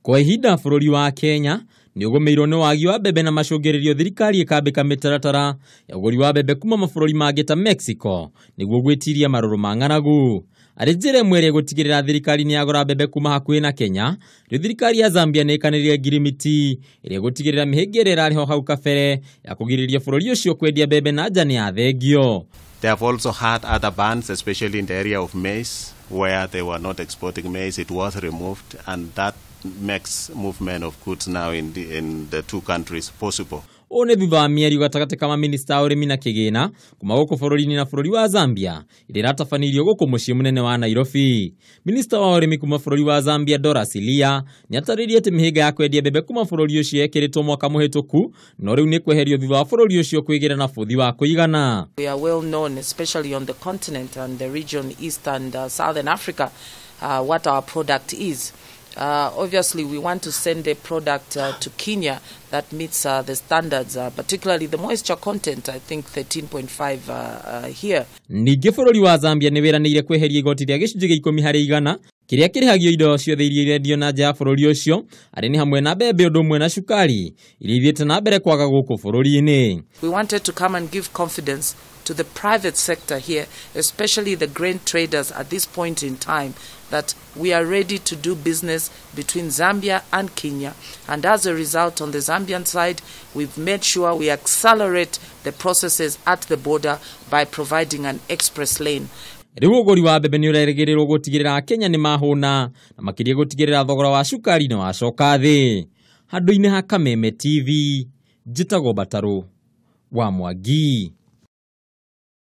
Kwa ihinda bũrũri wa Kenya nĩ ũgũmĩirwo nĩ wagi wa mbembe na macũngĩrĩrio thirikari ĩkambĩka mĩtaratara ya ũgũri wa mbembe kuma mabũrũri mangĩ ta Mexico nĩguo gwĩtiria marũrũ ma ng'aragu. Arĩ njĩra ĩmwe ĩrĩa ĩgũtigĩrĩra thirikari nĩ yagũra mbembe kuma hakuhĩ na Kenya, rĩu thirikari ya Zambia nĩ ĩkanĩrire ngirimiti ĩrĩa ĩgũtigĩrĩra mĩhĩnga ĩrĩa ĩrarĩ ho hau kabere ya kũgirĩrĩria bũrũri ũcio kwendia mbembe na nja nĩ yathengio. They have also had other bans, especially in the area of maize, where they were not exporting maize. It was removed, and that makes movement of goods now in the two countries possible. Ũũ nĩ thutha wa mĩario gatagatĩ ka mamĩnĩsta a ũrĩmi na kĩgĩna kuma gũkũ bũrũri-inĩ na bũrũri wa Zambia ĩrĩa ĩratabanĩirio gũkũ mũciĩ mũnene wa Nairobi. Minista wa ũrĩmi kuma bũrũri wa Zambia, Dora Siliya, nĩ atarĩirie atĩ mĩhĩnga ya kwendia mbembe kuma bũrũri ũcio yekĩrĩtwo mwaka mũhĩtũku no rĩu nĩ kweherio thutha wa bũrũri ũcio kwĩgĩra na bũthi wa kũigana. We are well known, especially on the continent and the region, East and Southern Africa, what our product is. Obviously, we want to send a product to Kenya that meets the standards, particularly the moisture content, I think 13.5 here. Ningĩ bũrũri wa Zambia nĩ wĩranĩire kweheria igoti rĩa 10% kĩrĩa kĩrĩhagio indo ciothe iria irendio na nja ya bũrũri ũcio, arĩ nĩ hamwe na mbembe ũndũ ũmwe na cukari iria ithiĩte na mbere kwaga gũkũ bũrũri-inĩ. We wanted to come and give confidence to the private sector here, especially the grain traders at this point in time, that we are ready to do business between Zambia and Kenya. And as a result, on the Zambian side, we've made sure we accelerate the processes at the border by providing an express lane. Rĩu ũgũri wa mbembe nĩ ũrerĩgĩrĩrwo gũtigĩrĩra Akenya nĩ mahũna na makĩria gũtigĩrĩra thogora wa cukari nĩ wacoka thĩ. Handũ-inĩ ha Kameme TV, njĩtagwo Batarũ wa Mwangi.